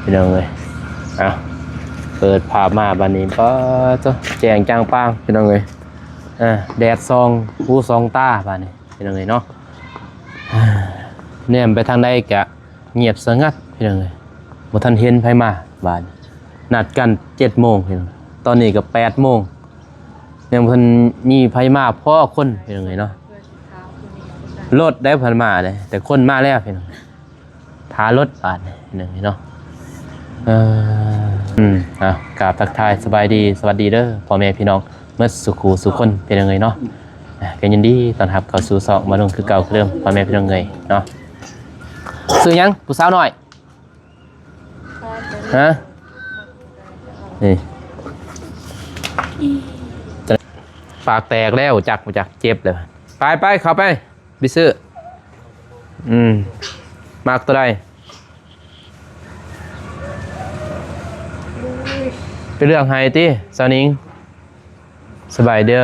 ພີ່ນ້ອງເອີຍ. ເອົາ ເປີດພາບມາບາດນີ້ ປາດໂທ້ ແຈ້ງຈ່າງປ່າງ ພີ່ນ້ອງເອີຍ. ເອີ ແດດສ່ອງຫູສ່ອງຕາບາດນີ້ ພີ່ນ້ອງເອີຍເນາະ. ແນມໄປທາງໃດກະງຽບສະຫງັດ ພີ່ນ້ອງເອີຍ. ບໍ່ທັນເຫັນໃຜມາບາດນີ້. ນັດກັນເຈັດໂມງ ພີ່ນ້ອງ, ຕອນນີ້ກໍແປດໂມງ ຍັງບໍ່ທັນມີໃຜມາພໍ້ຄົນ ພີ່ນ້ອງເອີຍເນາະ. ລົດໄດ້ເພິ່ນມາເດ້ ແຕ່ຄົນມາແລ້ວ ພີ່ນ້ອງ. ຖ້າລົດບາດນີ້ ພີ່ນ້ອງເອີຍເນາະ. ເອີ ອືມ ເອົາ ກາບທັກທາຍສະບາຍດີ ສະຫວັດດີເດີ ພໍ່ແມ່ພີ່ນ້ອງໝົດສູ່ຄູ່ສູ່ຄົນ ພີ່ນ້ອງເອີຍເນາະ. ເອີ ກໍຍິນດີຕ້ອນຮັບເຂົ້າສູ່ຊ່ອງມາລຸງຄືເກົ່າຄືເດີມ ພໍ່ແມ່ພີ່ນ້ອງເອີຍເນາະ. ຊື່ຫຍັງ ຜູ້ສາວນ້ອຍ? ຮະ? ນີ້ ປາກແຕກແລ້ວ ຈັກບໍ່ຈັກ ເຈັບແລ້ວ. ໄປໆ ເຂົ້າໄປ ໄປຊື້. ອືມ ມັກຕົວໃດ? ໄປເລືອກໃຫ້ຕິ ສາວນິງ. ສະບາຍເດີ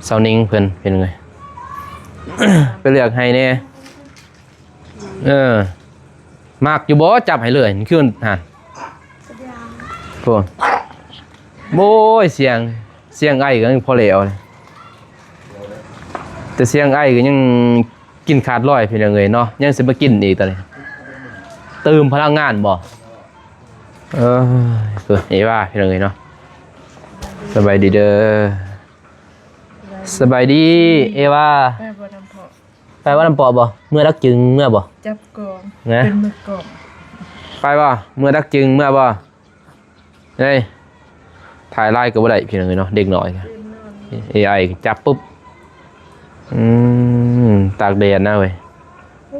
ສາວນິງເພິ່ນ ເປັນໄງ? ໄປເລືອກໃຫ້ແດ່. ເອີ ມັກຢູ່ບໍ່? ຈັບໃຫ້ເລີຍ ຄືຫັ້ນ. ໂອ້ ໂອ້ຍ ສຽງ ສຽງໄອກໍຍັງພໍແລ້ວ ແຕ່ສຽງໄອກໍຍັງກິນຂາດລອຍ ພີ່ນ້ອງເອີຍເນາະ. ຍັງຊິມາກິນອີກຕອນນີ້ ຕື່ມພະລັງງານບໍ່? ເອີ ເອີ ເອວາ ພີ່ນ້ອງເອີຍເນາະ. ສະບາຍດີເດີ ສະບາຍດີ ເອວາ. ໄປບໍ່ນຳພໍ່? ໄປບໍ່ນຳພໍ່ບໍ່? ເມືອດັກຈຶ່ງເມືອບໍ່? ຈັບກອງ ນະ ເປັນມືກອງ. ໄປບໍ່? ເມືອດັກຈຶ່ງເມືອບໍ່? ເອີຍ ຖ່າຍຫຼາຍກໍບໍ່ໄດ້ ພີ່ນ້ອງເອີຍເນາະ ເດັກນ້ອຍ. ເອໄອຈັບປຶບ. ອືມ ຕາກແດດນະເວີຍ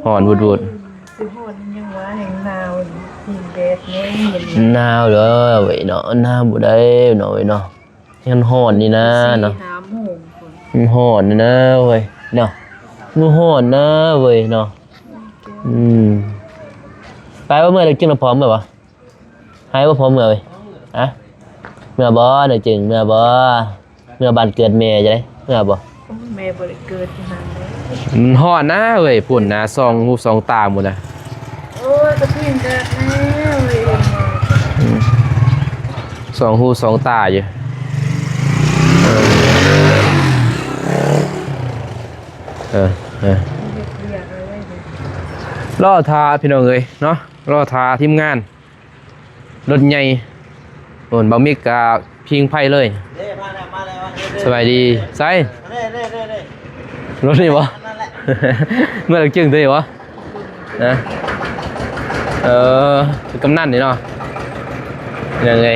ຮ້ອນວູດໆ. ໂອ້ຍ ຊິຮ້ອນຫຍັງວະ ແຮ່ງໜາວນີ້ ຍິງແດດແຮງເຢັນ. ໜາວເດີເວີຍເນາະ ໜາວບໍ່ໄດ້ເນາະເວີຍເນາະ. ມັນຮ້ອນນີ້ນາເນາະ ສີ່ຫ້າໂມງພຸ້ນ ມັນຮ້ອນນີ້ນາເວີຍເນາະ ມັນຮ້ອນນາເວີຍເນາະ. ອືມ ອືມ ໄປບໍ່ ເມືອແລ້ວຈຶ່ງນະ ພ້ອມແລ້ວບໍ່? ໃຫ້ບໍ່ ພ້ອມເມືອເວີຍ? ຮະ ເມືອບໍ່ ເດີຈຶ່ງ ເມືອບໍ່? ເມືອບ້ານເກີດແມ່ຈະໄດ້ ເມືອບໍ່? ໂອ້ຍ ແມ່ບໍ່ໄດ້ເກີດຢູ່ຫັ້ນເດ້. ມັນຮ້ອນນາເວີຍ ພຸ້ນນາ ສອງຫູສອງຕາໝົດນະ. ໂອ້ຍ ກະພິງແດດແນ່ເວີຍ ອືມ ສອງຫູສອງຕາຢູ່. ເອີ ເອີ ເຮັດວຽກເລີຍ ລໍຖ້າ ພີ່ນ້ອງເອີຍເນາະ ລໍຖ້າທີມງານ ລົດໃຫຍ່. ໂອ້ ບັກມິກກະພິງໄຟເລີຍ. ເດ້ ມາແລ້ວ ມາແລ້ວ ມາແລ້ວ. ສະບາຍດີ ໃສ? ເດ້ ເດ້ ເດ້ ເດ້ ລົດນີ້ບໍ່? ນັ້ນແຫຼະ ເມືອແລ້ວຈຶ່ງຕົວນີ້ບໍ່? ນະ ເອີ ກຳນັນນີ້ເນາະ. ຍັງໄງ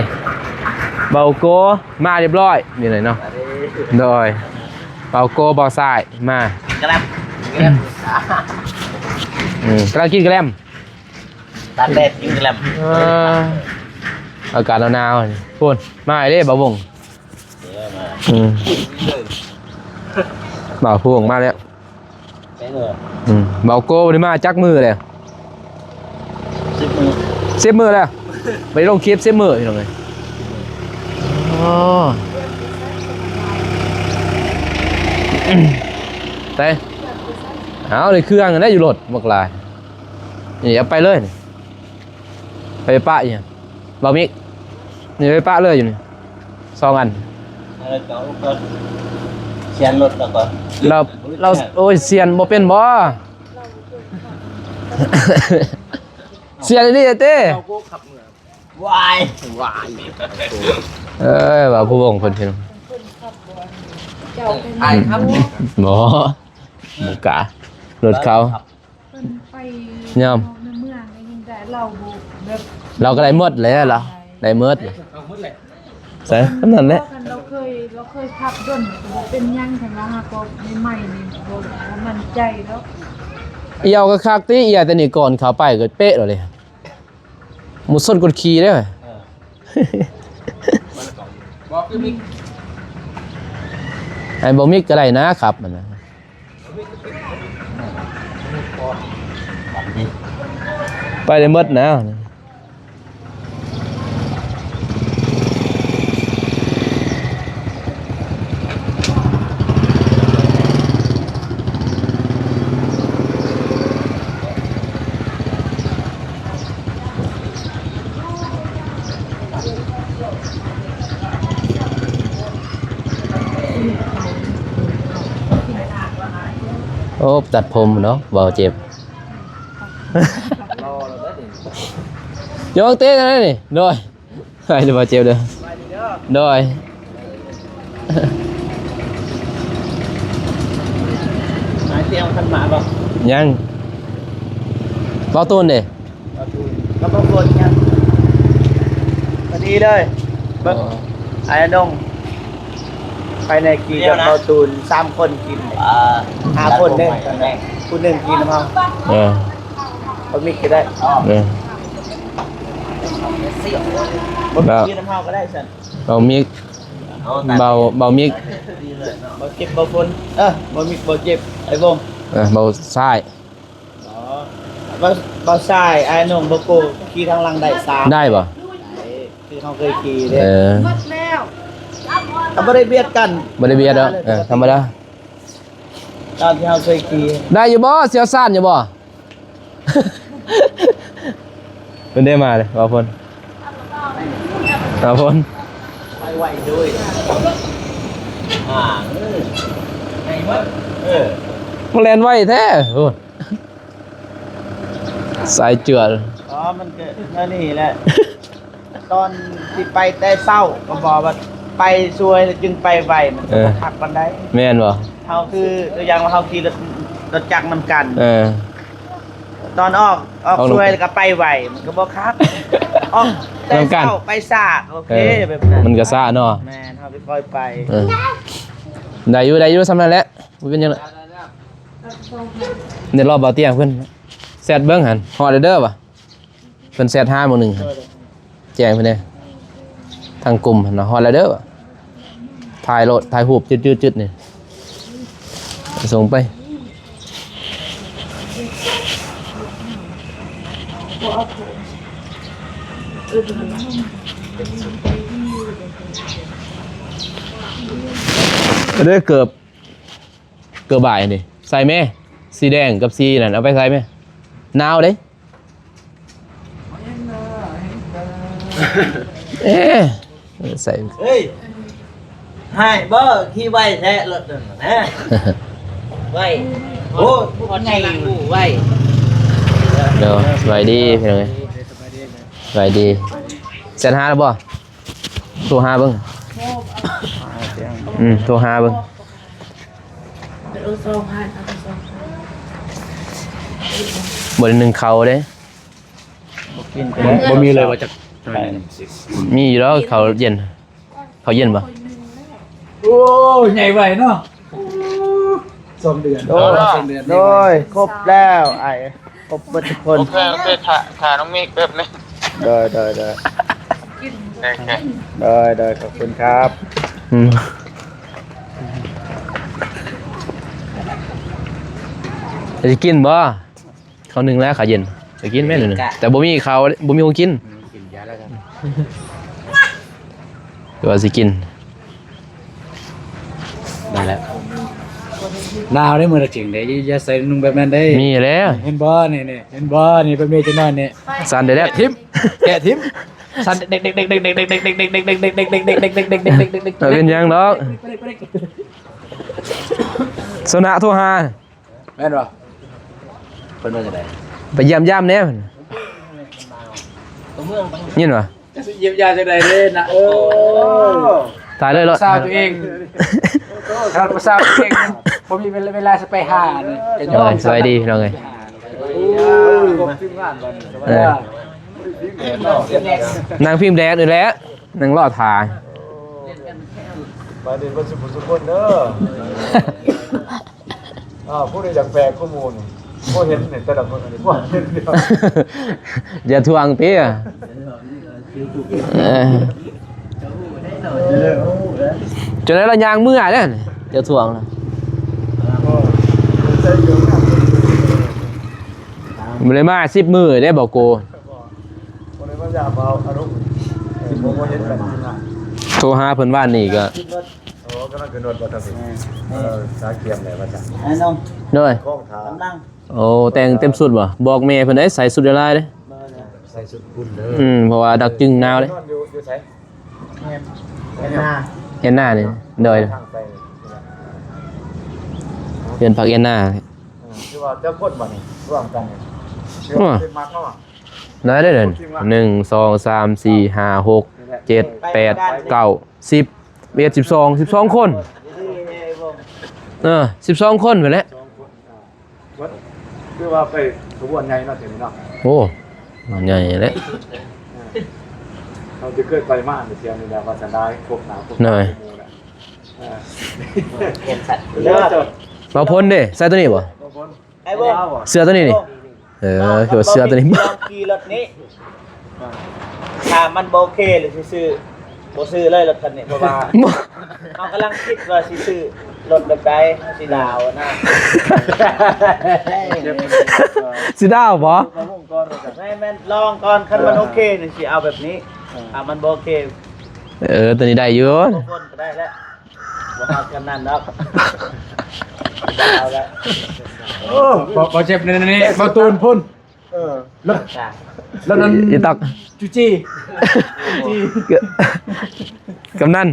ເບົາໂກມາຮຽບຮ້ອຍນີ້ແຫຼະເນາະ. ໂດຍ ເບົາໂກ ເບົາຊາຍມາ ກະແລັມ ກະແລັມ ອືມ ກຳລັງກິນກະແລັມ ຕາກແດດກິນກະແລັມ. ເອີ ອາກາດໜາວໆ ພຸ້ນ ມາເດ້ ບ່າວວົງ. ເອີ ມາ ອືມ ບ່າວພົງມາແລ້ວ. ອືມ ບ່າວໂກບໍ່ໄດ້ມາຈັກມື້ແລ້ວ. ສິບມື້ ສິບມື້ແລ້ວ ບໍ່ໄດ້ລົງຄລິບສິບມື້ ພີ່ນ້ອງເອີຍ. ອໍ ໄປ ເອົາ ໄດ້ເຄື່ອງນັ້ນແຫຼະ ຢູ່ລົດບັກຫຼາຍ. ນີ້ ເອົາໄປເລີຍ ໄປປະອີ່ຫຍັງ ບ່າວມິກ? ນີ້ ໄປປະເລີຍຢູ່ນີ້ ສອງອັນ. ເອົາ ເອົາ ເອົາ ສຽນລົດແລ້ວກໍ ລາວ ລາວ ໂອ້ຍ ສຽນບໍ່ເປັນບໍ່? ສຽນອີ່ຫຼີເດ້. ວາຍ ວາຍ ເອີຍ ວ່າຜູ້ວົງເພິ່ນ ພີ່ນ້ອງ ເຈົ້າເປັນ ອ້າຍຂັບ ບໍ່ ບໍ່ກ້າ ລົດເຂົາ ເພິ່ນໄປ ຍາມ ໃນເມືອງກໍຍັງໄດ້ ລາວບໍ່ແບບ ລາວກໍໄດ້ໝົດແຫຼະ ລາວໄດ້ໝົດ ເອົາໝົດແຫຼະ ໃສ່ ອັນນັ້ນແຫຼະ. ລາວເຄີຍ ລາວເຄີຍຂັບດົນ ກໍບໍ່ເປັນຫຍັງ ຄັນວ່າຫາກໍໃໝ່ໆນີ້ ບໍ່ ບໍ່ໝັ້ນໃຈແລ້ວ. ອຽວກໍຄັກຕິ ອຽວແຕ່ນີ້ກ່ອນເຂົ້າໄປກໍເປະແລ້ວເດ້. ໝົດຊົນກົດຂີ່ເດ້. ເອີ ບໍ່ຄືມິກ ໃຫ້ບໍ່ມິກກໍໄດ້ນະ ຂັບມັນນະ. ໄປໄດ້ໝົດນະ. ໂອ້ ຕັດຜົມເນາະ ເວົ້າເຈັບ. ຢອກເຕະກັນໄດ້ນີ້ ໂດຍ ໃຫ້ເດີ ເວົ້າເຈັບເດີ ໂດຍ. ນາຍຕຽມຄັນໝາບໍ່? ຍັງ. ເວົ້າຕູນເດ? ເວົ້າຕູນກັບເວົ້າຝົນຍັງ ພໍດີເລີຍ. ເບິ່ງ ອໍ ອ້າຍອານົງ ໄປແນ່ ຂີ່ກັບເວົ້າຕູນ ສາມຄົນກິນ ອ່າ ຫ້າຄົນເດ້ ຜູ້ໜຶ່ງກິນນຳເຮົາ. ເອີ ບໍ່ມີກໍໄດ້ ເອີ ບໍ່ມີກິນນຳເຮົາກໍໄດ້ຊັ້ນ. ເບົາມິກ ເບົາ ເບົາມິກ ເບົາເຈັບ ເບົາຝົນ ເອີ ເບົາມິກ ເບົາເຈັບ ໄອ້ວົງ ເອີ ເບົາຊາຍ. ອໍ ເບົາ ເບົາຊາຍ ອ້າຍນົງ ເບົາໂກ ຂີ່ທາງຫຼັງໄດ້ສາມ ໄດ້ບໍ່? ໄດ້ ຄືເຮົາເຄີຍຂີ່ເດ້. ເອີ ກໍບໍ່ໄດ້ບຽດກັນ ບໍ່ໄດ້ບຽດດອກ ເອີ ທຳມະດາ ຕາມທີ່ເຮົາເຄີຍຂີ່. ໄດ້ຢູ່ບໍ່? ຊ່ຽວຊານຢູ່ບໍ່? ເພິ່ນໄດ້ມາເລີຍ ເວົ້າພົນ ເວົ້າພົນ ໄປໄວໂດຍ ອ່າ ເອີ ໄປເບິດ ເອີ ມັນແລ່ນໄວແທ້ ໂອ້ ສາຍຈວດ. ອໍ ມັນກໍແນວນີ້ແຫຼະ. ຕອນທີ່ໄປແຕ່ເຊົ້າກໍບອກວ່າໄປຊ່ວຍແລ້ວຈຶ່ງໄປໄວ ມັນກໍ ເອີ ບໍ່ຄັກປານໃດ ແມ່ນບໍ່? ເຮົາຄືຕົວຢ່າງວ່າເຮົາຂີ່ລົດ ລົດຈັກນຳກັນ ເອີ ຕອນອອກ ອອກ ອອກ ຊ່ວຍແລ້ວກໍໄປໄວ ມັນກໍບໍ່ຄັກ ອອກແຕ່ເຊົ້າໄປຊ້າ ໂອເຄ ເອີ ແບບນັ້ນ ມັນກໍຊ້າເນາະ. ແມ່ນ ເຮົາຄ່ອຍໄປ ເອີ ໄດ້ຢູ່ ໄດ້ຢູ່ ສ່ຳນັ້ນແຫຼະ ບໍ່ເປັນຫຍັງດອກ. ໃນຮອບເບົາຕຽງເພິ່ນແຊັດເບິ່ງຫັ້ນ ຮອດແລ້ວເດີວ່າ. ເພິ່ນແຊັດຫາມື້ໜຶ່ງ ແຈ້ງເພິ່ນແດ່ ທາງກຸ່ມຫັ້ນນະ ຮອດແລ້ວເດີ ຖ່າຍໂລດ ຖ່າຍຮູບ ຈຶດໆໆ ນີ້ ສົ່ງໄປ. ເດີ ເກີບ ເກີບບ່າຍນີ້ ໃສ່ແມ້ ສີແດງກັບສີນັ້ນ ເອົາໄປໃສ່ແມ້ ໜາວເດ້. ເອີ ໃສ່ ເຮີ້ຍ ຮ້າຍບໍ່ ຂີ່ໄວແທ້ລົດນັ້ນນະ ໄວ ໂອ້ ບໍ່ໄດ້ຢູ່ ໄວ. ໂດຍ ສະບາຍດີພີ່ນ້ອງເອີຍ ສະບາຍດີ ແຊັດຫາແລ້ວບໍ່? ໂທຫາເບິ່ງ ອືມ ໂທຫາເບິ່ງ. ບໍ່ໄດ້ໜຶ້ງເຂົ້າເດ້ ບໍ່ກິນ ບໍ່ມີເລີຍວ່າຈັກໜ້ອຍໜຶ່ງ. ມີຢູ່ດອກ ເຂົ້າເຢັນ ເຂົ້າເຢັນບໍ່? ໂອ້ ໃຫຍ່ໄວເນາະ ສອງເດືອນ ໂອ້ ສອງເດືອນ ໂດຍ ຄົບແລ້ວອ້າຍ. ຄົບເບິດທຸກຄົນ ໂອເຄ ໂອເຄ ຖ້າ ຖ້ານ້ອງເມກແປັບໜຶ່ງ ໂດຍ ໂດຍ ໂດຍ ໂອເຄ ໂດຍ ໂດຍ ຂອບຄຸນຄັບ ອືມ ຊິກິນບໍ່? ເຂົ້າໜຶ້ງແລ້ວ ເຂົ້າເຢັນ ຊິກິນແມ່ນໜຶ່ງ ແຕ່ບໍ່ມີເຂົ້າ ບໍ່ມີຂອງກິນ ກິນຢາແລ້ວກັນ ຫຼືວ່າຊິກິນ ໄດ້ແລ້ວ ໜາວເດ້ ມື້ລະຈິງເດ້ ຢ່າໃສ່ນຸ່ງແບບນັ້ນເດ້ ມີແລ້ວ ເຫັນບໍ່ນີ້ ນີ້ ເຫັນບໍ່ນີ້ ແບບນີ້ຈັກໜ້ອຍນີ້ ສັ່ນໄດ້ແລ້ວ ແກະຖິ້ມ ແກະຖິ້ມ ສັ່ນເດັກໆ ເປັນຫຍັງດອກ ໂຊນະໂທຫາ ແມ່ນບໍ່? ເພິ່ນວ່າຈັ່ງໃດ? ໄປຢ້ຽມຢາມແດ່ ຍິນບໍ່? ຈະຊິຢ້ຽມຢາມຈັ່ງໃດເດ້ນະ ເອີ ຕາຍເລີຍເນາະ ສາວຕົວເອງ ສາວຕົວເອງ ບໍ່ມີເວລາ ເວລາຊິໄປຫານີ້ ເອີ ສະບາຍດີພີ່ນ້ອງເອີຍ ເອີ ນັ່ງພິງແດດນີ້ແຫຼະ ນັ່ງລໍຖ້າ ໄປເດີ ເບິດສຸຜູ້ສຸຄົນເດີ. ອ້າວ ຜູ້ໃດຢາກແປກຄືໝູ່ນີ້ ບໍ່ເຫັນນີ້ ແຕ່ລະມື້ນີ້ບໍ່ເຫັນດຽວ ຢ່າຖ່ວງຕິ ເອີ ຈົນໄດ້ລະຍ່າງເມືອເດ້ ຢ່າຖ່ວງນະ ບໍ່ໄດ້ມາສິບມື້ເດ້ ບໍ່ໂກ ບໍ່ໄດ້ມາຢາມເອົາອາລົມ ເອີ ບໍ່ ບໍ່ເຫັນກັນ ໂທຫາເພິ່ນວານນີ້ກໍ ໂອ້ ກຳລັງຂຶ້ນລົດບໍ່ທັນ ເອີ ສາກຽມແລ້ວວ່າຊັ້ນ ໂດຍ ໂອ້ ແຕ່ງເຕັມຊຸດບໍ່? ບອກແມ່ເພິ່ນໄດ້ໃສ່ຊຸດຫຼາຍໆເດ້ ໃສ່ຊຸດຄຸນເດີ ອືມ ເພາະວ່າດັກຈຶ່ງໜາວເດ້ ນອນຢູ່ ຢູ່ໃສ? ແອນນາ ແອນນານີ້ ໂດຍ ທາງໄປ ເຮືອນພັກແອນນາ ຄືວ່າຈັກຄົນບັດນີ້ຮ່ວມກັນນີ້ ຖືວ່າເປັນມັກເນາະ ໄດ້ເດ້ ໜຶ່ງ ສອງ ສາມ ສີ່ ຫ້າ ຫົກ ເຈັດ ແປດ ເກົ້າ ສິບ ສິບເອັດ ສິບສອງ ສິບສອງຄົນ ເອີ ສິບສອງຄົນພຸ້ນແຫຼະ. ຄືວ່າໄປຂະບວນໃຫຍ່ເນາະ ເທື່ອນີ້ເນາະ. ໂອ້ ໃຫຍ່ແຫຼະ ເຮົາຈະເຄີຍໄປມາແຖວນີ້ແຫຼະ ວ່າຊັ້ນໄດ້ ຄົບໜ້າຄົບຕາໝູ່ແຫຼະ. ເອີ ເຫັນສັດ ເອີ ເຈົ້າ ເບົາພົນເດ້ ໃສ່ຕົວນີ້ບໍ່? ເບົາພົນ ໄອ້ໂບ ເສື້ອຕົວນີ້ນີ້ ເອີ ຄືວ່າເສື້ອຕົວນີ້ ລອງຂີ່ລົດນີ້ ຖ້າມັນບໍ່ໂອເຄ ຫຼືຊິຊື້ ບໍ່ຊື້ເລີຍລົດຄັນນີ້ ເພາະວ່າ ເຮົາກຳລັງຄິດວ່າຊິຊື້ລົດແບບໃດ ຊິດາວນະ ຊິດາວບໍ່? ແມ່ນໆ ລອງກ່ອນ ຄັນມັນໂອເຄນີ້ຊິເອົາແບບນີ້ ຖ້າມັນບໍ່ໂອເຄ ເອີ ຕົວນີ້ໄດ້ຢູ່ ບໍ່ຄົນກໍໄດ້ແລ້ວ. ບໍ່ຮອດກຳນັນດອກ ດາວແລ້ວ. ໂອ້ ບໍ່ ບໍ່ເຈັບ ນີ້ ນີ້ ບໍ່ຕູນພຸ້ນ. ເອີ ແລ້ວ ແລ້ວນັ້ນ ອີຕັກ ຈູຈີ ຈູຈີ ກຳນັນ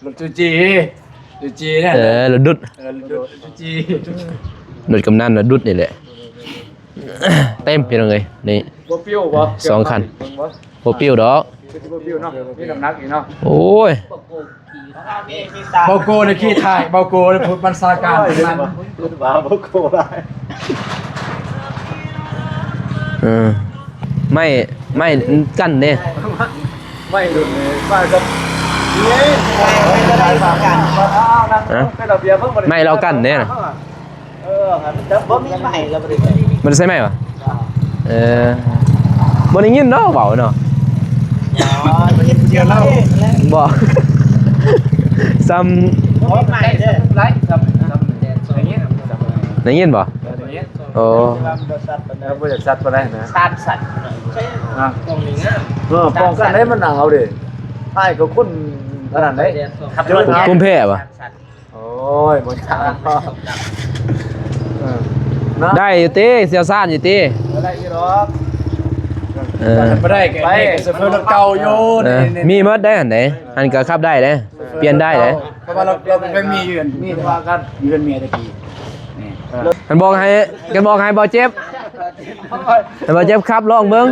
ລົດຈູຈີ ຈູຈີນີ້ ເອີ ລົດດຸດ ເອີ ລົດດຸດ ຈູຈີ ລົດກຳນັນ ລົດດຸດນີ້ແຫຼະ. ເຕັມພີ່ນ້ອງເອີຍ ນີ້ ບໍ່ປິວບໍ່? ສອງຄັນ ບໍ່ປິວດອກ ຄືຊິບໍ່ປິວເນາະ ມີນ້ຳໜັກອີກເນາະ. ໂອ້ຍ ເບົາໂກນີ້ຂີ່ທ້າຍ ເບົາໂກນີ້ຜູ້ບັນຊາການ ມັນວ່າເບົາໂກຫຼາຍ. ເອີ ໄມ້ ໄມ້ກັ້ນເດ້ ໄມ້ລຸ້ນນີ້ ໄມ້ກັບ ນີ້ ໄມ້ລາວກັນເດ້. ເອີ ມັນຈະບໍ່ມີໄມ້ ລະບໍ່ໄດ້ໃຊ້ ບໍ່ໄດ້ໃຊ້ໄມ້ຫວາ? ເອີ ບໍ່ໄດ້ຍິນເນາະ ເວົ້າເນາະ. ບໍ່ ຊຳ ບໍ່ມີໄມ້ເດີ ໄດ້ຍິນບໍ່? ໂອ້ ບໍ່ຢາກຊັດປານໃດນະ ຊັດ ຊັດ ເອີ ປ້ອງກັນໃຫ້ມັນໜາວເດ້ ອ້າຍກໍຄົນອັນນັ້ນເດ້ ພູມແພ້ບໍ່? ໂອ້ຍ ບໍ່ຢາກ ເອີ ໄດ້ຢູ່ຕິ ຊ່ຽວຊານຢູ່ຕິ ໄດ້ຢູ່ດອກ. ເອີ ບໍ່ໄດ້ກໍ ໄປ ໂຊເຟີລົດເກົ່າຢູ່ ເອີ ມີໝົດໄດ໋ຫັ້ນເດ້ ຫັ້ນກໍຂັບໄດ້ເດ້ ປ່ຽນໄດ້ເດ້. ເພາະວ່າເຮົາ ເຮົາກໍເຄີຍມີຢູ່ ມີແຕ່ວ່າກັນຢູ່ເຮືອນເມຍແຕ່ກີ້ນີ້ ຄັນບອກໃຫ້ ຄັນບອກໃຫ້ບໍ່ເຈັບ ໃຫ້ບໍ່ເຈັບຂັບລອງເບິ່ງ.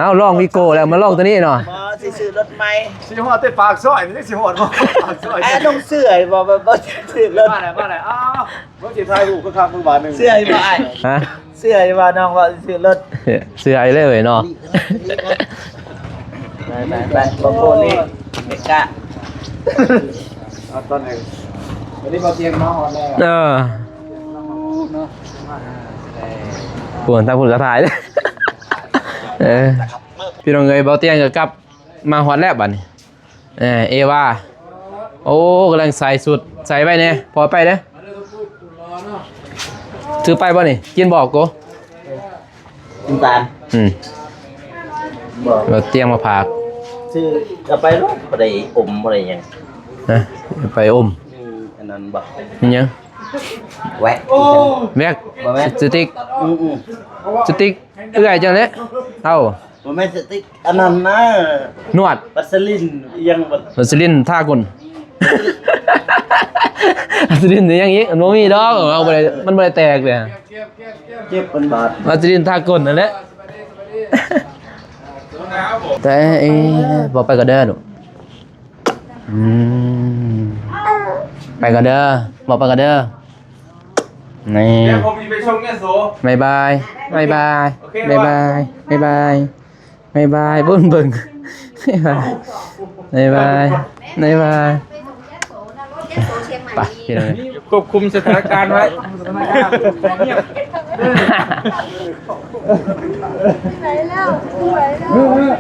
ເອົາ ລອງວີໂກ້ແລ້ວ ມາລອງຕົວນີ້ເນາະ. ບໍ່ ຊິຊື້ລົດໃໝ່ ຊິຮອດແຕ່ປາກຊອຍ ນີ້ຊິຮອດບໍ່ປາກຊອຍ? ອ້າຍ ຕ້ອງເຊື່ອບໍ່ ບໍ່ ບໍ່ຊື້ລົດ ມາແລ້ວ ມາແລ້ວ. ອ້າວ ເບິ່ງຊິຖ່າຍຮູບຄັກໆ ມື້ບາດໜຶ່ງ ເຊື່ອບໍ່ອ້າຍ? ຮະ ເຊື່ອບໍ່ນ້ອງວ່າຊິຊື້ລົດ? ເຊື່ອເລີຍເວີຍເນາະ. ໄປ ໄປ ໄປ ບໍ່ໂກນີ້ ເມກະ. ເອົາ ຕອນນີ້ ຕອນນີ້ບໍ່ຕຽງມາຮອດແລ້ວ ເອີ. ເນາະ ພຸ້ນ ທາງພຸ້ນກໍຖ່າຍ. ເອີ ພີ່ນ້ອງເອີຍ ເບົາຕຽງກໍກັບມາຮອດແລ້ວບັດນີ້. ເອີ ເອວາ ໂອ້ ກຳລັງໃສ່ຊຸດ ໃສ່ໄວ້ແດ່ ພໍໄປເດີ້. ຖືໄປບໍ່ນີ້ ກິນບໍ່ໂກ? ນ້ຳຕານ ອືມ ບໍ່ ເອົາຕຽງມາຝາກ ຊື້ເອົາໄປໂລດ ບໍ່ໄດ້ອົມ ບໍ່ໄດ້ຫຍັງ ຮະ ໄປອົມ ມີອັນນັ້ນບໍ່ ມີຫຍັງ? ແວັກ ແວັກ ບໍ່ແມ່ນ ສະຕິກ ອືມໆ ສະຕິກ ເອື້ອຍເຈົ້າແຫຼະ ເອົາ ບໍ່ແມ່ນສະຕິກ ອັນນັ້ນນະ ນວດ ວັດສະລິນ ອີຫຍັງ ວັດສະລິນທາກົ້ນ ວັດສະລິນອີຫຍັງອີກ ມັນບໍ່ມີດອກ ເອົາບໍ່ໄດ້ ມັນບໍ່ໄດ້ແຕກເດ້ ເຈັບເປັນບາດ ວັດສະລິນທາກົ້ນນັ້ນແຫຼະ. ແຕ່ ເອີ ບໍ່ໄປກໍເດີລູກ. ອືມ ໄປກ່ອນເດີ ບອກໄປກ່ອນເດີ ນີ້ ດຽວຜົມຊິໄປສົ່ງຍະໂສ ບາຍບາຍ ໂອເຄ ບາຍບາຍ ບາຍບາຍ ບາຍບາຍ ບາຍບາຍ ເບິ່ງ ບາຍບາຍ ບາຍບາຍ ບາຍບາຍ ໄປ ພີ່ນ້ອງ ຄວບຄຸມສະຖານະການໄວ້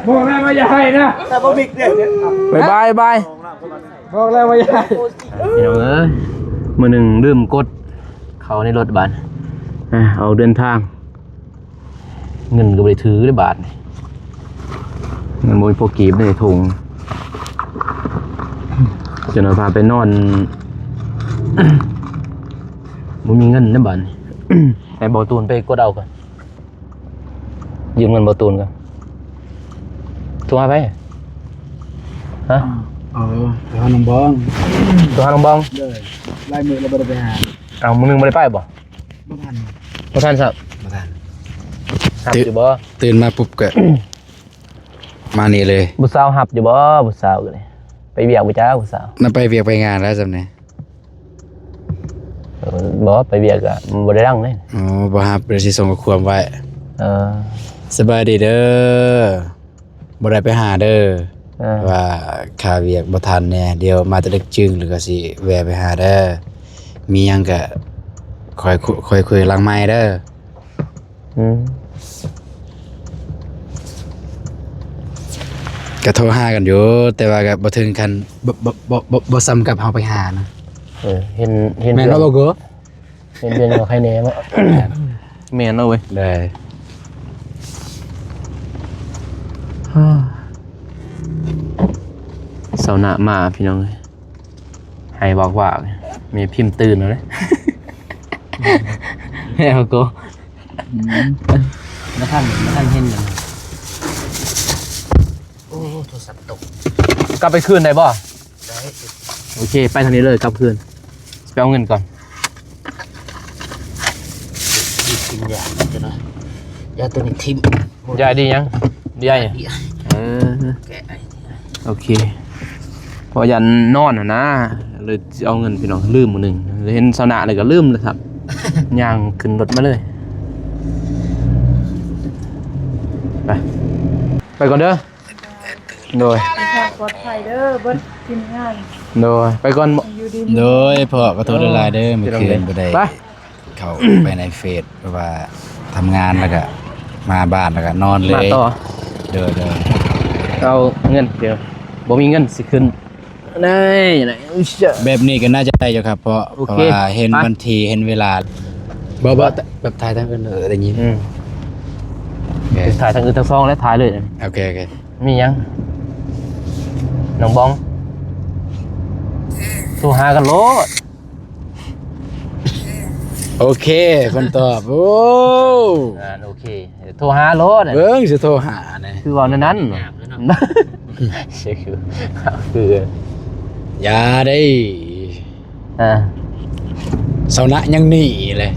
ບອກແລ້ວວ່າຢ່າໃຫ້ນະ ແຕ່ບໍ່ມີເດ້ ບາຍບາຍ ບາຍບາຍ ບອກແລ້ວວ່າຢ່າໃຫ້ ພີ່ນ້ອງເອີຍ ມື້ໜຶ່ງລືມກົດເຂົ້າໃນລົດບາດ ອາ ອອກເດີນທາງ ເງິນກໍບໍ່ໄດ້ຖືເດ້ບາດນີ້ ເງິນບໍ່ມີພໍກີບໃນຖົງ ຈົນວ່າພາໄປນອນ ບໍ່ມີເງິນໃນບາດນີ້ ໃຫ້ບໍ່ຕູນໄປກົດເອົາກ່ອນ ຢືມເງິນບໍ່ຕູນກ່ອນ ໂທຫາໃຜ? ຮະ? ເອີ ໄປຫານ້ອງບອງ ໂທຫານ້ອງບອງ ເອີ ຫຼາຍມື້ແລ້ວບໍ່ໄດ້ໄປຫາ ເອົ້າ ມື້ໜຶ່ງບໍ່ໄດ້ໄປບໍ່? ບໍ່ທັນ ບໍ່ທັນຊ້ຳ ບໍ່ທັນ. ຮັບຢູ່ບໍ່? ຕື່ນມາປຸບກໍ ມານີ້ເລີຍ. ຜູ້ສາວຮັບຢູ່ບໍ່? ຜູ້ສາວກໍໄດ້ໄປວຽກບໍ່ຈ້າຜູ້ສາວ? ນຳໄປວຽກໄປງານແລ້ວຊ້ຳນີ້. ເອີ ບໍ່ ໄປວຽກກໍບໍ່ໄດ້ດັງເດ້. ອໍ ບໍ່ຮັບ ດຽວຊິສົ່ງຂໍ້ຄວາມໄວ້. ເອີ ສະບາຍດີເດີ ບໍ່ໄດ້ໄປຫາເດີ ເອີ ວ່າຄາວຽກບໍ່ທັນແດ່ ດຽວມາແຕ່ເດັກຈຶ່ງ ແລ້ວກໍຊິແວ່ໄປຫາເດີ. ມີຫຍັງກໍຄ່ອຍຄຸ ຄ່ອຍຄຸຍຫຼັງໄມເດີ. ອືມ ກໍໂທຫາກັນຢູ່ ແຕ່ວ່າກໍບໍ່ເຖິງຂັ້ນ ບໍ່ ບໍ່ ບໍ່ ບໍ່ ບໍ່ສ່ຳກັບເຮົາໄປຫານະ. ເອີ ເຫັນ ເຫັນ ແມ່ນບໍ່ ເພື່ອນ ບໍ່ໂກ? ເຫັນເດືອນເຂົາໃຄແນ່ເນາະ. ແມ່ນເນາະເວີຍ ໄດ້. ເຊົາໜ້າມາພີ່ນ້ອງເອີຍ ໄຫ້ວາກໆ ແມ່ພິມຕື່ນແລ້ວເດ້. ແມ່ໂກ ອືມ ບໍ່ທັນ ບໍ່ທັນເຫັນຫຍັງ. ໂອ້ ໂທລະສັບຕົກ. ກັບໄປຄືນໄດ້ບໍ່? ໄດ້ ໂອເຄ ໄປທາງນີ້ເລີຍ ກັບຄືນ ໄປເອົາເງິນກ່ອນ. ກິນຢາຈັກໜ້ອຍ ຢາຕົວນີ້ຖິ້ມ. ຢາດີຫຍັງ? ຢາ ເອີ ແກ້ໄອ. ໂອເຄ ເພາະຢ້ານນອນຫັ້ນນະ ເລີຍຊິເອົາເງິນພີ່ນ້ອງ ລືມມື້ໜຶ່ງ ເຫັນຊາວນາແລ້ວກໍລືມເລີຍຊ້ຳ. ຍ່າງຂຶ້ນລົດມາເລີຍ. ໄປ ໄປກ່ອນເດີ. ໂດຍ ເດີນທາງປອດໄພເດີ ເບິດທີມງານ. ໂດຍ ໄປກ່ອນ. ຢູ່ດີມີແຮງ. ໂດຍ ພໍ່ ຂໍໂທດຫຼາຍໆເດີ ເອີ ມື້ຄືນບໍ່ໄດ້ ໄປ ເຂົ້າໄປໃນເຟສ ເພາະວ່າທຳງານແລ້ວກະມາບ້ານແລ້ວກະນອນເລີຍ. ມາຕໍ່. ໂດຍໆ ເອົາເງິນ ດຽວບໍ່ມີເງິນຊິຂຶ້ນ. ໄດ້ ໄດ້ ອຸຊະ ແບບນີ້ກໍໜ້າຈະໄດ້ຢູ່ຄັບ ເພາະ ໂອເຄ ເພາະວ່າເຫັນ ໄປ ວັນທີ ເຫັນເວລາ. ບໍ່ ບໍ່ ແບບຖ່າຍທາງອື່ນ ເອີ ໄດ້ຍິນ. ອືມ ໂອເຄ ຖ່າຍທາງອື່ນທັງສອງ ແລະ ຖ່າຍເລີຍ. ໂອເຄ ໂອເຄ ມີຫຍັງ ນ້ອງບອງ? ໂທຫາກັນໂລດ. ໂອເຄ ເພິ່ນຕອບ. ໂອ້ ອ່າ ໂອເຄ ໂທຫາໂລດ. ເບິ່ງຊິໂທຫາແນ່ ຄືເວົ້າແນວນັ້ນ. ຍາກເລີຍເນາະ ຄື ຄື ຢ່າເດ້. ອ່າ ເຊົານະຍັງໜີເລີຍ.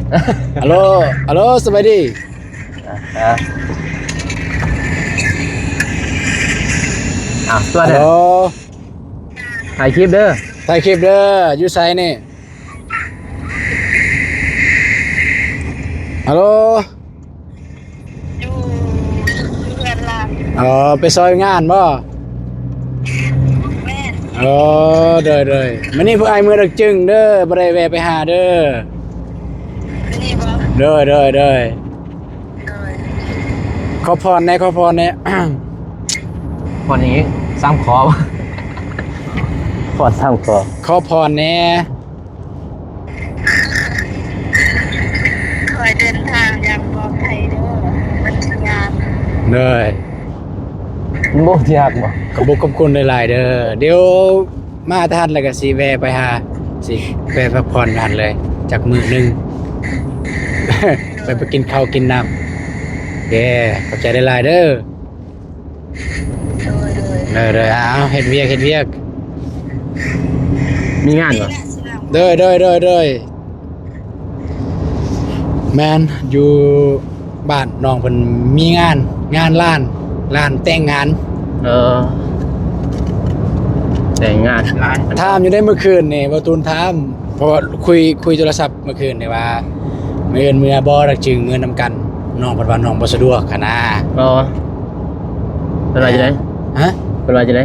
ອາໂລ ອາໂລ ສະບາຍດີ. ອ່າ ອ່າ ອ່າ ຕົວເດີ ອາໂລ ຖ່າຍຄລິບເດີ ຖ່າຍຄລິບເດີ. ຢູ່ໃສນີ້? ອາໂລ ຢູ່ເຮືອນລາວ. ອໍ ໄປຊ່ອຍງານບໍ່? ແມ່ນ. ອໍ ໂດຍໆ ມື້ນີ້ພວກອ້າຍເມືອດອກຈຶງເດີ ບໍ່ໄດ້ແວ່ໄປຫາເດີ. ມື້ນີ້ບໍ່? ໂດຍໆໆ ໂດຍ ຂໍພອນແດ່ ຂໍພອນແດ່. ພອນຫຍັງອີກ? ສາມຂໍ້ ພອນສາມຂໍ້ ຂໍພອນແດ່. ຂໍໃຫ້ເດີນທາງຢ່າງປອດໄພເດີ ມັນຊິຍາກ. ໂດຍ ບໍ່ຍາກບໍ່? ຂອບຄຸນ ຂອບຄຸນຫຼາຍໆເດີ. ດຽວມາແຕ່ຫັ້ນແລ້ວກໍຊິແວ່ໄປຫາ ຊິແວ່ພັກຜ່ອນຢູ່ຫັ້ນເລີຍຈັກມື້ໜຶ່ງ ໄປ ໄປກິນເຂົ້າກິນນ້ຳ. ໂອເຄ ຂອບໃຈຫຼາຍໆເດີ. ໂດຍ ໂດຍ ເອີ ເດີ ເອົາ ເຮັດວຽກ ເຮັດວຽກ ມີງານບໍ່? ໂດຍ ໂດຍ ໂດຍ ໂດຍ ແມ່ນ ຢູ່ບ້ານນ້ອງເພິ່ນມີງານ ງານຫຼານ ຫຼານແຕ່ງງານ. ເອີ ແຕ່ງງານຫຼານ ຖາມຢູ່ໃນມື້ຄືນນີ້ ບໍ່ຕູນຖາມ ເພາະວ່າຄຸຍ ຄຸຍໂທລະສັບ ມື້ຄືນນີ້ວ່າ ມື້ອື່ນເມືອບໍ່ ດອກຈຶງເມືອນຳກັນ ນ້ອງເພິ່ນວ່ານ້ອງບໍ່ສະດວກຫັ້ນນາ. ອໍ ເພິ່ນວ່າຈັ່ງໃດ? ຮະ? ເພິ່ນວ່າຈັ່ງໃດ?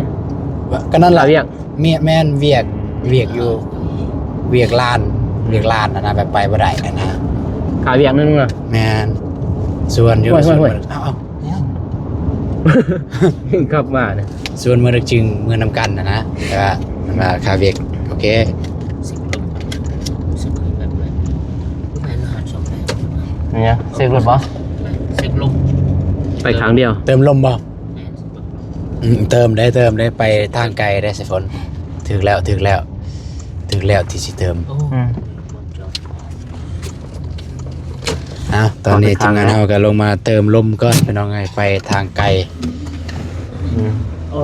ກໍນັ້ນລະ ວຽກ ແມ່ນ ແມ່ນ ວຽກ ວຽກຢູ່ ວຽກລານ ວຽກລານຫັ້ນນະ ແບບໄປບໍ່ໄດ້ຫັ້ນນະ ຄາວຽກນັ້ນນະ. ແມ່ນ ຊວນຢູ່ ໂອ້ຍ ຊວນ ໂອ້ຍ ເອົາ ເອົາ ຍັງຂັບມານະ ຊວນເມືອດອກຈຶງເມືອນຳກັນຫັ້ນນະ ແຕ່ວ່າມັນວ່າຄາວຽກ. ໂອເຄ ເຊັກລົມ ເຊັກລົມແບບນັ້ນ ເຊັກລົມບໍ່? ເຊັກລົມ ໄປຂ້າງດຽວ ເຕີມລົມບໍ່? ແມ່ນ ອືມ ເຕີມໄດ້ ເຕີມໄດ້ ໄປທາງໄກໄດ້ ສາຍຝົນ. ຖືກແລ້ວ ຖືກແລ້ວ ຖືກແລ້ວທີ່ຊິເຕີມ. ໂອ້ ອືມ ເອົ້າ ຕອນນີ້ທີມງານເຮົາກໍລົງມາເຕີມລົມກ່ອນ ພີ່ນ້ອງເອີຍ ໄປທາງໄກ. ອືມ ໂອ້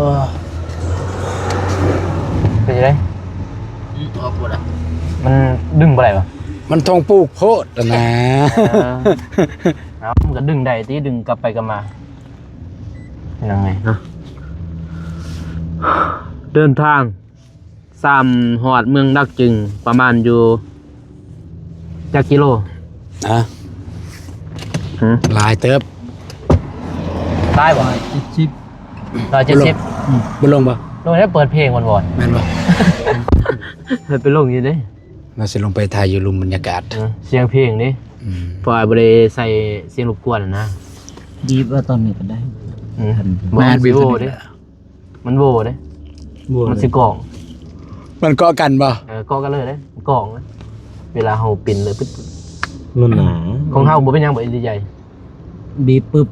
ເປັນຈັ່ງໃດ? ອືມ ອອກບໍ່ໄດ້ ມັນດຶງບໍ່ໄດ້ຫວາ? ມັນທອງປູກໂພດຫັ້ນນະ. ເອີ ເອົາ ມັນກໍດຶງໄດ້ຕິ ດຶງກັບໄປກັບມາ ເປັນຫຍັງໄງເນາະ. ເດີນທາງ ຊ້ຳຮອດເມືອງດາກຈຶງ ປະມານຢູ່ຈັກກິໂລ? ຮະ? ຫື? ຫຼາຍເຕີບ. ຫຼາຍບໍ່? ຮ້ອຍເຈັດສິບ. ຮ້ອຍເຈັດສິບ. ອືມ ບໍ່ລົງບໍ່? ລົງແລ້ວ ເປີດເພງວອນໆ. ແມ່ນບໍ່? ເພິ່ນໄປລົງຢູ່ເດ້. ວ່າຊິລົງໄປຖ່າຍຢູ່ລຸ່ມບັນຍາກາດ. ເອີ ສຽງເພງເດ້. ອືມ ເພາະວ່າບໍ່ໄດ້ໃສ່ສຽງລົບກວນນະ. ດີວ່າຕອນນີ້ກໍໄດ້. ອືມ ບໍ່ ມັນຊິໂຫວ່ເດ້. ມັນໂຫວ່ເດ້ ໂຫວ່ ມັນຊິກ້ອງ. ມັນເກາະກັນບໍ່? ເອີ ເກາະກັນເລີຍເດ້ ມັນກ້ອງເດ້ ເວລາເຮົາປິ່ນເລີຍປຶດ. ນັ້ນນະ ຂອງເຮົາບໍ່ເປັນຫຍັງບໍ່ ອີ່ຫຼີໃຫຍ່ ບີບປຶບ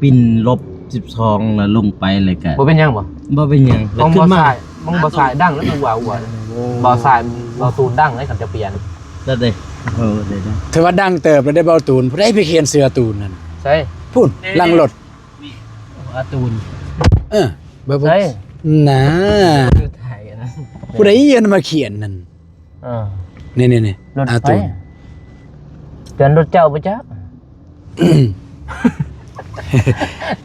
ປິ່ນລົບສິບສອງ ແລ້ວລົງໄປ ແລ້ວກະ ບໍ່ເປັນຫຍັງບໍ່? ບໍ່ເປັນຫຍັງ. ຂອງບ່າວຊາຍ ຂອງບ່າວຊາຍດັງແລ້ວ ອູວາອູວາ. ໂອ້ ບ່າວຊາຍ ບ່າວຕູນດັງເດ້ ຄັນຈະປ່ຽນ. ນັ້ນເດ້ ເອີ ໄດ້ໆ ຖືວ່າດັງເຕີບແລ້ວເດ້ ບ່າວຕູນ. ຜູ້ໃດໄປຂຽນເສືອຕູນນັ້ນ? ໃສ? ພຸ້ນ ຫຼັງລົດ. ອາຕູນ. ເອີ ເບິ່ງ ໃສ? ນາ ຢູ່ໄທນະ ຜູ້ໃດເອົາມາຂຽນນັ້ນ? ເອີ ນີ້ໆໆ ອາຕູນ. ເປັນລົດເຈົ້າບໍ່ຈັກ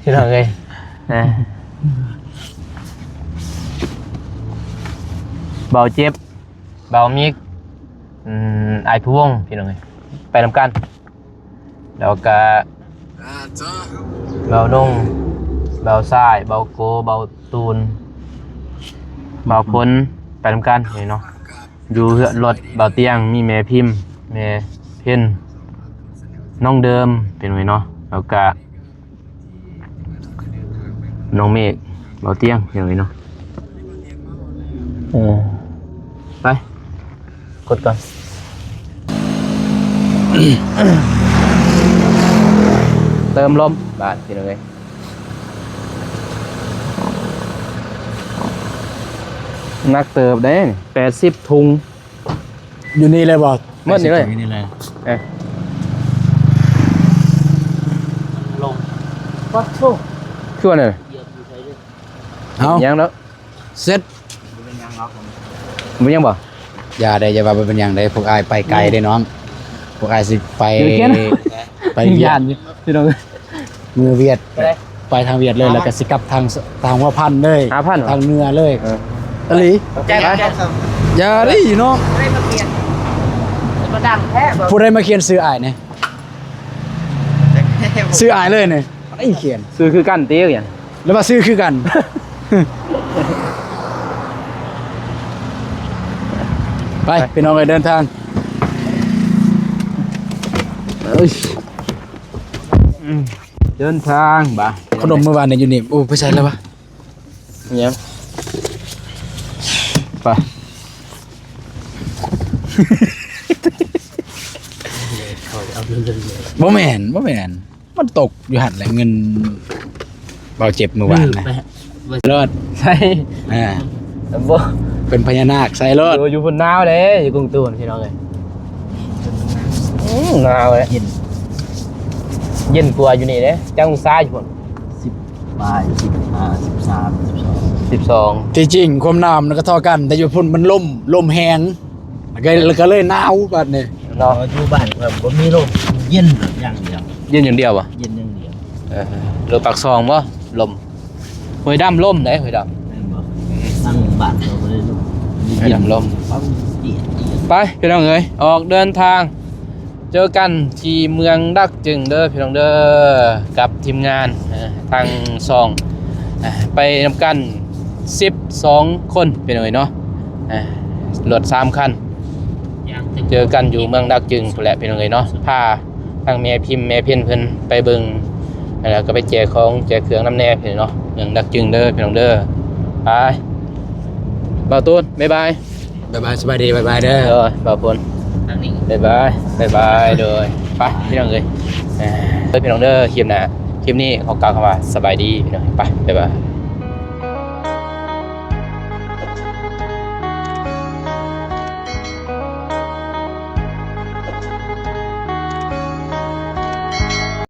ພີ່ນ້ອງເອີຍ. ນະ ບ່າວເຈັບ ບ່າວມິກ ອືມ ອ້າຍພູວົງ ພີ່ນ້ອງເອີຍ ໄປນຳກັນ. ແລ້ວກະ ອ່າ ເຈົ້າ ບ່າວດົງ ບ່າວຊາຍ ບ່າວໂກ ບ່າວຕູນ ບ່າວພົນ ໄປນຳກັນນີ້ເນາະ. ຢູ່ເຮືອນລົດບ່າວຕຽງ ມີແມ່ພິມ ແມ່ເພັນ ນ້ອງເດີມ ເປັນໄວເນາະ. ແລ້ວກະ ນ້ອງເມກ ເບົາຕຽງ ພີ່ນ້ອງເອີຍເນາະ. ເອີ ໄປ ກົດກ່ອນ ເຕີມລົມບາດ ພີ່ນ້ອງເອີຍ. ໜັກເຕີບເດ້ ແປດສິບທຸງ. ຢູ່ນີ້ເລີຍບໍ່? ໝົດນີ້ເລີຍ ຢູ່ນີ້ເລີຍ. ເອີ ລົງ ປັດໂທ້ ຄືວ່ານັ້ນ ເອົາ ຍັງເນາະ ເສັດ ບໍ່ເປັນຫຍັງບໍ່? ຢ່າເດ້ ຢ່າວ່າບໍ່ເປັນຫຍັງເດ້ ພວກອ້າຍໄປໄກເດ້ນ້ອງ ພວກອ້າຍຊິໄປ ໄປຫວຽດ ພີ່ນ້ອງ ເມືອຫວຽດ ໄປທາງຫວຽດເລີຍ ແລ້ວກໍຊິກັບທາງ ທາງຫົວພັນເລີຍ ທາງເໜືອເລີຍ. ເອີ ອີ່ຫຼີ ແຈກ ແຈກ ຢ່າເດ້ນ້ອງ ຜູ້ໃດມາຂຽນ ບໍ່ດັງແທ້ບໍ່ ຜູ້ໃດມາຂຽນຊື່ອ້າຍນີ້ ຊື່ອ້າຍເລີຍນີ້ ໃຜຂຽນ ຊື່ຄືກັນຕິ ຫຼືວ່າຊື່ຄືກັນ? ໄປ ພີ່ນ້ອງເອີຍ ເດີນທາງ ເອີຍ ເດີນທາງບາດ ຂະໜົມມື້ວານນີ້ຢູ່ນີ້ ໂອ້ ໄປໃສແລ້ວວະ? ຫຍັງ? ໄປ ບໍ່ແມ່ນ ບໍ່ແມ່ນ ມັນຕົກຢູ່ຫັ້ນແຫຼະ ເງິນເບົາເຈັບມື້ວານນະ. ເລີດ ໃສ່ ອ່າ ບໍ່ ເປັນພະຍານາກໃສ່ໂລດ. ຢູ່ ຢູ່ພຸ້ນໜາວເດ້ ຢູ່ກຸງຕູນ ພີ່ນ້ອງເອີຍ. ອືມ ໜາວເດ້ ເຢັນ ເຢັນກວ່າຢູ່ນີ້ເດ້. ຈັກອົງສາຢູ່ພຸ້ນ? ສິບປາຍ ສິບຫ້າ ສິບສາມ ສິບສອງ ສິບສອງ. ທີ່ຈິງຄວາມໜາວມັນກໍທໍ່ກັນ ແຕ່ຢູ່ພຸ້ນມັນລົມ ລົມແຮງ ກໍ ກໍເລີຍໜາວບາດນີ້ເນາະ. ຢູ່ບ້ານຂ້ອຍບໍ່ມີລົມ ເຢັນຢ່າງດຽວ ເຢັນຢ່າງດຽວບໍ່? ເຢັນຢ່າງດຽວ. ເອີ ລົມປາກຊ່ອງບໍ່? ລົມ ຫ້ວຍດຳລົມເດ້ ຫ້ວຍດຳ ແມ່ນບໍ່? ທາງບ້ານເຮົາບໍ່ໄດ້ລົມ ຫ້ວຍດຳລົມ. ໄປ ພີ່ນ້ອງເອີຍ ອອກເດີນທາງ ເຈີກັນທີ່ເມືອງດາກຈຶງເດີ ພີ່ນ້ອງເດີ ກັບທີມງານ ເອີ ທາງຊ່ອງ ເອີ ໄປນຳກັນສິບສອງຄົນ ພີ່ນ້ອງເອີຍເນາະ. ເອີ ລົດສາມຄັນ ເຈີກັນຢູ່ເມືອງດາກຈຶງພຸ້ນແຫຼະ ພີ່ນ້ອງເອີຍເນາະ. ພາ ທາງແມ່ພິມແມ່ເພັນເພິ່ນໄປເບິ່ງ ແລ້ວກໍໄປແຈກຂອງແຈກເຄື່ອງນຳແດ່ພີ່ນ້ອງເນາະ. ເມືອງດາກຈຶງເດີພີ່ນ້ອງເດີ. ໄປ ບ່າວຕູນ ບາຍບາຍ ບາຍບາຍ ສະບາຍດີ ບາຍບາຍເດີ. ໂດຍ ບ່າວພົນ ທາງນີ້ ບາຍບາຍ ບາຍບາຍ. ໂດຍ ໄປພີ່ນ້ອງເອີຍ ເອີ ພີ່ນ້ອງເດີ. ຄລິບໜ້າ ຄລິບນີ້ຂໍກ່າວຄຳວ່າສະບາຍດີພີ່ນ້ອງ ໄປ ບາຍບາຍ.